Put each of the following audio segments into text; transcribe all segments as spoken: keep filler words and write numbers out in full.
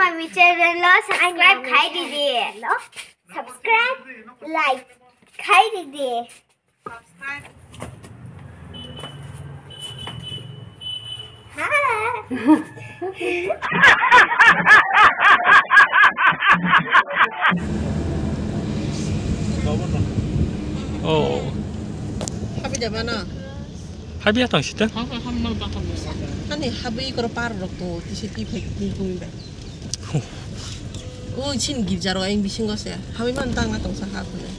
Ani channel lo subscribe khai di di. Subscribe, like khai di di. Oh. Habi da mana? Habi atang sita? Ani habi koro par rok to, tisi pi phai ni kung ba. O chin girja ro eng bisingo se. Habi man tang atong sa ha kule.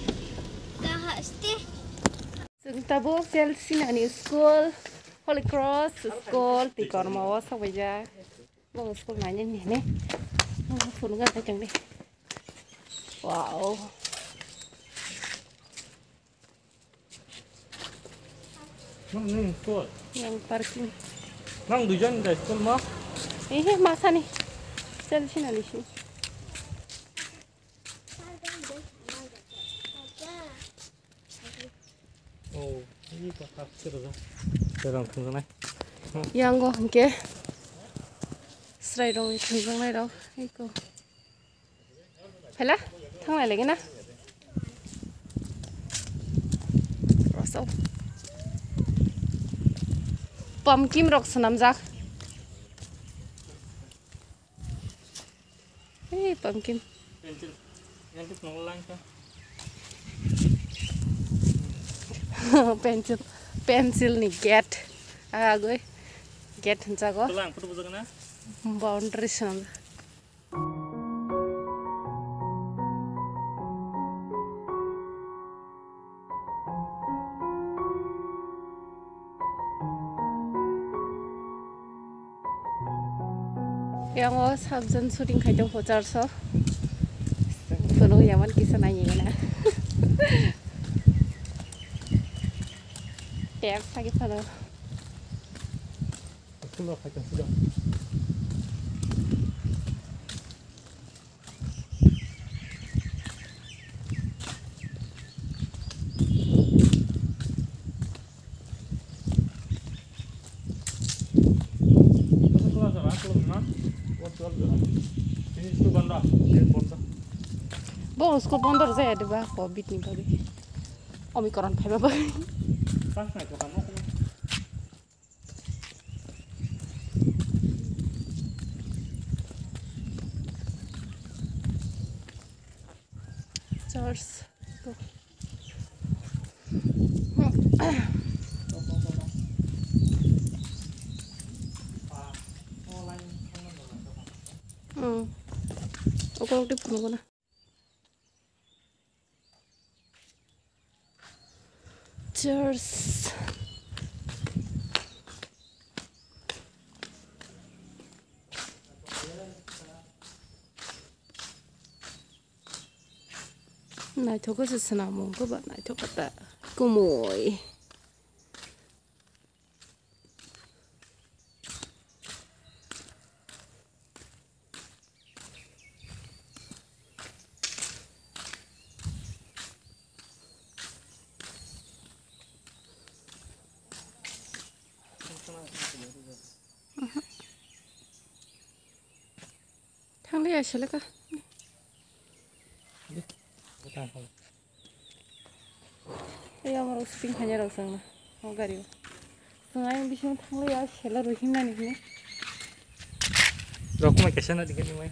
Chwng tabuk Chelsea nani school, Holy Cross school, twi kormo o sok baijak. Bo school nani nini. Phunukha khe chwng di. Wow. Nang ni school? Yang parking. Nang duijon da school mo? Ehe, masani. Chelsea nani si. Oh, ini kok tafsir dah. Terang tunggu nih. Yang go hingke. Serai dong tunggu nai dong. Iko. Hela, thang lai lagi na. Rosok. Pumpkin rok senamjak. Hey, pumpkin. Pencil. Yang tu nong lang ka. Pencil, pencil ni gate. Agoi. Gate hinsa go. Lang, photo bujak na? Boundary sam. Yang o sabjan shooting khai tong pho church o. Phunuk yaman kisa nai nai na. Tep sagi phano. School o khai tong pho. Bo school bondo rwjak ya diba, covid ni bagwi. Omicron phaiba bagwi. Church. Hmm. Okolog di phunukgo na. Cheers. Naithok khe se swnamung khe ba naithok khe ta kumui. Thangliya seleka. Ei, amorok shooting khainai rok chwngno o gari o. Chwng ayang bisingo thangliya, sela rw himnani hwnwi. Rok mai kaisa na dikhe nimai.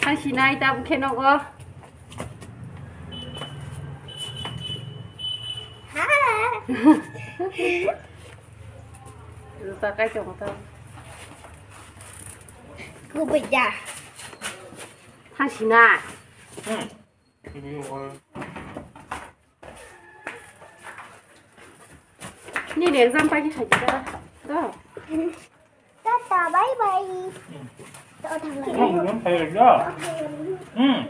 Thansinai tabuk khe nogo. Juta kai tongo ta. Kubui da. Thansinai. Hmm. Nini exam pai khe phaidi da, to? Tata, bye bye. To thang lai. Hmm, hmm, phaidi da. Hmm.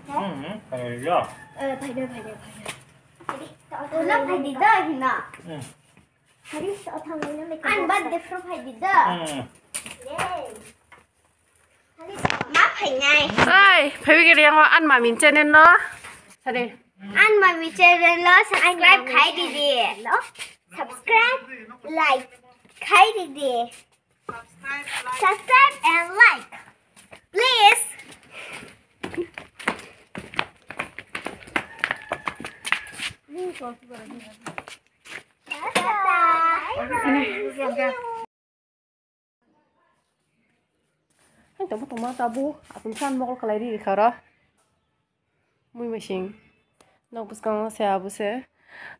Hmm, hmm, phaidi da. Eh, phaidi, phaidi, phaidi. Ulo phaidi da, hina. Hmm. Phaidi, to thang lai, nang. Ang bad de fro phaidi da. Hmm. Ma phainai. Ai, phaiwi gede yang an mami channel no. Sare. An mami channel no subscribe khai di di. No? Subscribe, like khai di di. Subscribe and like, please. Hai tongma tongma tabuk atum san mokol kalai ri kha ro. Mui masing. Nok bwskango se abo se.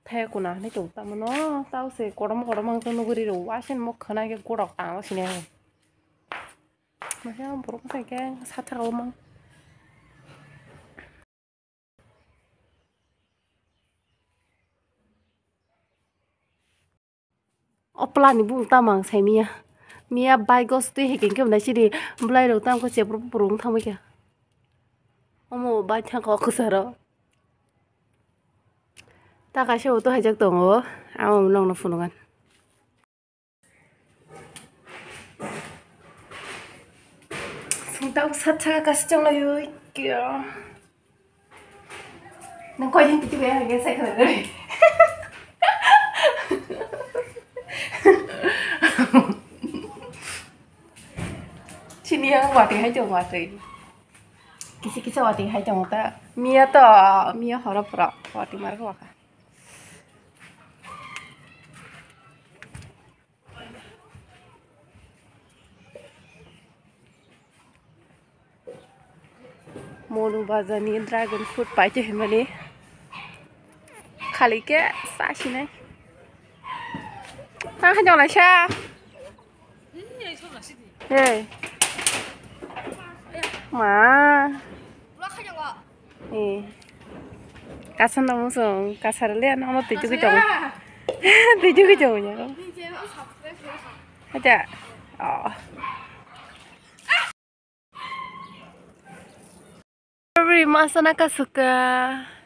Thaya kuna hinui tong tamo no. Tao se kotorma kotorma wngkha nuguri rw. Waisen mokha nai khe gotok tang o sini hai. Masa borok wngkha khe sathara o mang. O pla ni bumung tamo ang sai miya. Miya bike o sotwi hai khe khe nai sidi bwlai rok tamo khe chepro bupro wng thangbai kha. Omo bike thang kha o kwcharo. Ta kaisa auto haijak tongo, amo nokno phunukgan. Sungta usa thaga kasi chonglaioi kya. Nang koi din piti baya hage sai khana gari. Chini yang wati hai chong wati. Kisi kisa wati hai chong ta. Miya to, miya horo pura wati mar ko ka. Monu bazar ni dragon fruit pai tongmani khali khe sa sinai. Tang khe jong lai sa. Hey. Ma. Eh. Kasar no musung, kasar le ano twi tugui tongo. Twi tugui tongo ya. Acha. Oh. Strawberry masa na kasuka.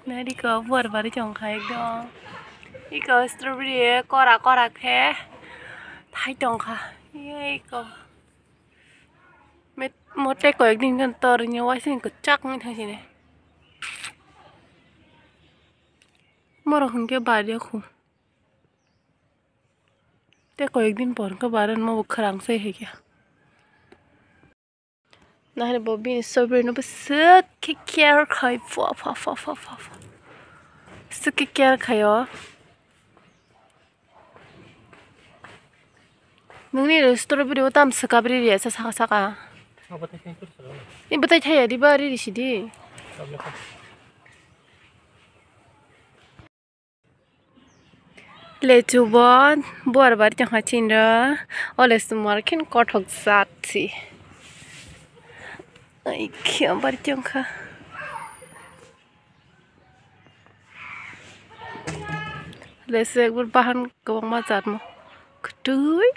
Nari ko buar bari chong kha ekdom. Iko strawberry kora kora khe thai tong kha. Ye iko. Met mote koyek din kan tor ni waising kwchak wngwi thang sini. Morok hwnkhe bari o khu. Tei koyek din por hwnkhe bari no bo khwrang se hai khe. Nahar bo bini strawberry no bwswk khe care khai pha pha pha pha pha. Bwswk khe care khai o. Nungni strawberry o tam swkabri ri asa saka saka. Ni bwtai thaya diba ri ri sidi. Lechu bo buar bari tongkha chinro. Ole sumar khen kothok jat si. Ai khe bari tongkha. Lese ekbar bahan kwbangma jatmo kwtwi.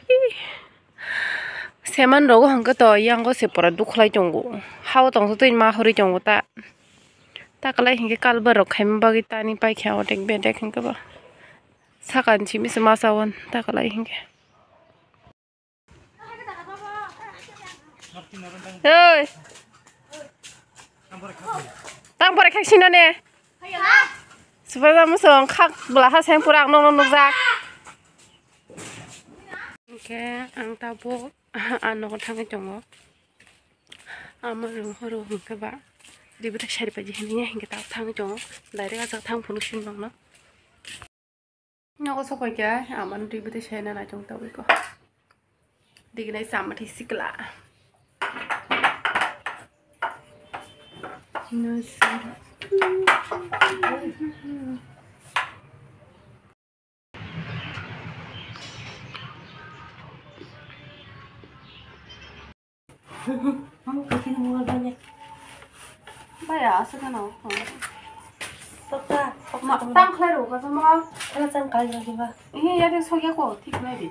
Seman rogo hwnkhe to yango se pura dukhlai tongo. Hao tongtwtwi ma hurwi tongo ta. Takwlai hinkhe kalbar rok khaima bagwi tani paikha odek bedek hinkhe ba. Sakani simi se masa on takwlai hinkhe. Oi. Tang pore khak sino ne. Supaya musong khak bela ha sem pura ang nong nong nukjak. Oke, ang tabuk ang nogo thangwi tongo. Ama rung horo hwnkhe ba. Dibo ta sari paji hini ya hingke ta thangwi tongo. Direct ajak thang phunu sim nong no. Nogo sokoi khe amani twi bwtwi saina naichong tongwi ko. Diginai chamathi sikla. Baya, aswk no. Tokta, tokta. Ma, tang khlai rw, kasama. Ano tang khlai rw diba? Ihi, ya de sokya ko, thik nai di.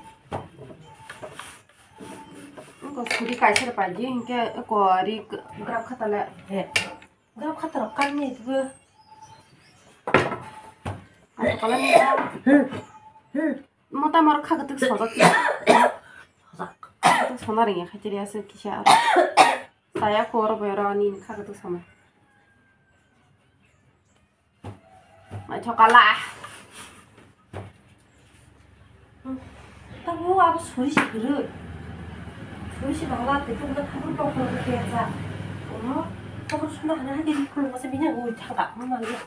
Ko suri kaisa paji, hinkhe ko ri grab khatale. He. Grab khatarok kalni diba? Ano kalani. Mota mor khagatwk sojak. Sojak. Sona ringya khaiteri aswk kisa aro. Saya ko oro boyaro ani kha to sama. Mai thokala. Tabo abo suri si guru. Suri si bangla te ko na tabo to ko ke sa. Ono to ko suna hana hadi ko se binya go thanga. Mana ya.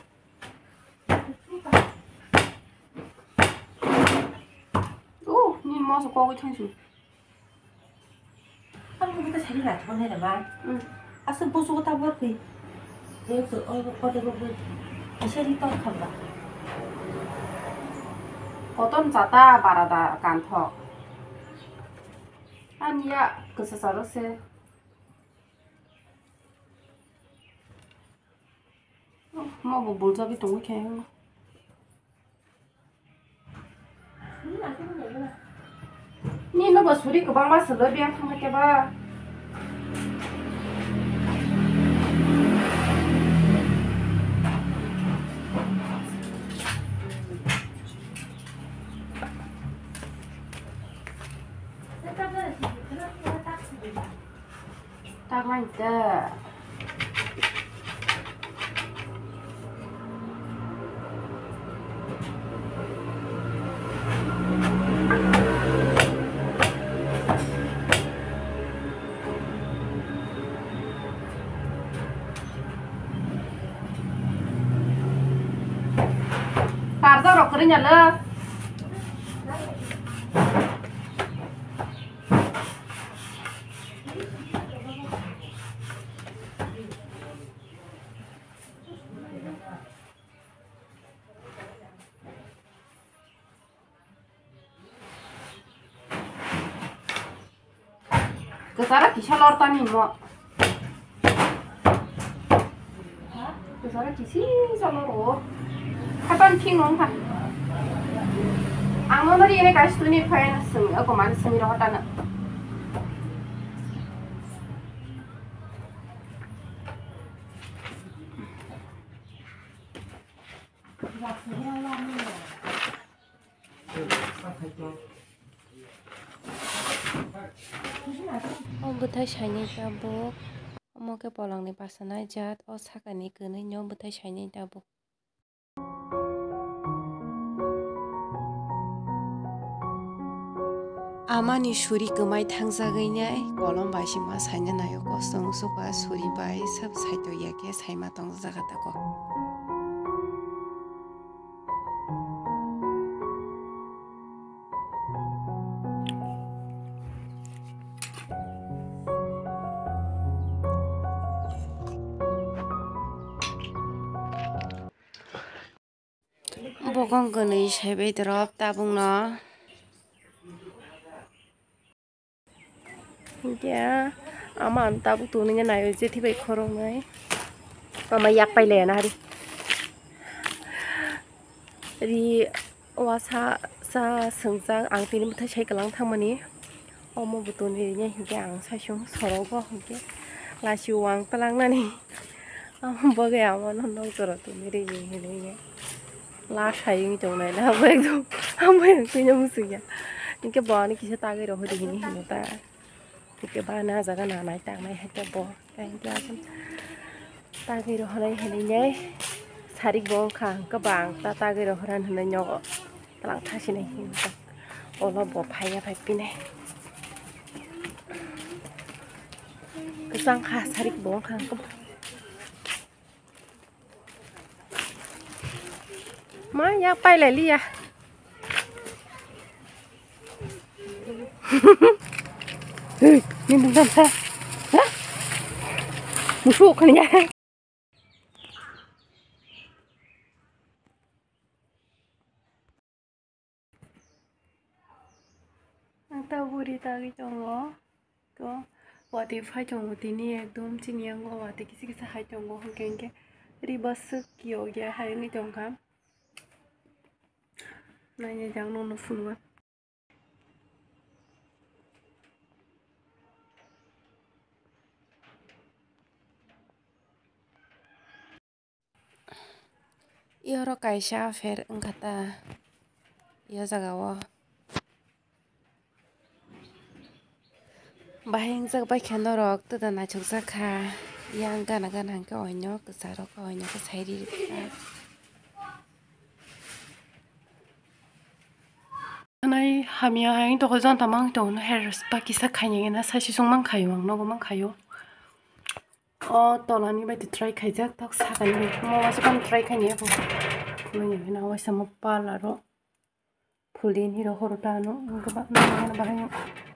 Oh, ni mo so ko thang su. Ang kita sari la thon hai ba. Hmm. Asal busu ko tabor ke. Ek to o ko de ko. Sari to khaba. Koton chata barada kanthok. Ani ya kesa saro se. Mo bo buljabi tongwi khe. Ni no bo suri kwbangma swlwi biyang thangma khe ba. Tak lain ta. Parda rok kering ya le. Kwcharo kisa lor tani mo. Kwcharo kisi sa lor o. Hapan thing nong kha. Ang no ri ene guys tuni phai na sung ako man sung ro hotana. O bwthai sainai tabuk, omo khe polongni pasanai jat, o sakani kwnwi no bwthai sainai tabuk. Amani suri kwmai thangjagwi nai kolom bai sima saina naio, kosong suka suri bai sab saito ya khe saima tongjaga tako. Bokong kwnwi saibai drop tabukno. Hinkhe ama ang tabuk tonwi naio, jethi bai khoroknwi. Ama yak pai laiya na hari. Ri wasa sa swngjak, ang tini bwthai sai kwlang thangmani. Omo bo tonwi rinai hinkhe ang saichung sorogo hinkhe lachio ang twlangnani. Amo bagwi amo no nokjora tonwi rinai hinwi. La sayung tongnai la abo ekdom amo yang twino muchungya. Hinkhe bo ani kisa tagwi rohor hinwi hino ta. Hinkhe ba na jaga nanai tangnai hai ta bo. Tei hinkhe aswk tagwi rohonai hinwi nai sarik bo wngkha, hinkhe ba ang ta tagwi rohorani hinwi nogo twlang thasinai hinwi olo bo phaiya phai pinai. Kwchang kha sarik bo wngkha, hinkhe ma yak pai lai liya. Hey, ni bung dan sa. Ha? Musuh kan ya. Ang ta buri tagwi tongo. To watwi phai tongo tini ekdom chini yango watwi kisa kisa hai tongo, hinkhe hinkhe ri bwswk yokya hai wngwi tongkha. Naina jang nono phunukha. Iyoro kaisa affair wngkha ta, iyo jagao. Bahai wngjak bai khe norok twda naithokjak kha. Yang gana gana hwnkhe oino kwcharo kha, oino khe sai ri rwkha. Nai hamya hai toko jonta mang tong no hair spa kisa khainai na sai sisung mang khayo ang nogo mang khayo. O tolani bai try khaijak tok sakani bai mo waisa kam try khainai ako. Khulai ya na waisa mo parlor o. Phulin hiro horo ta no ang khe ba nang bahai.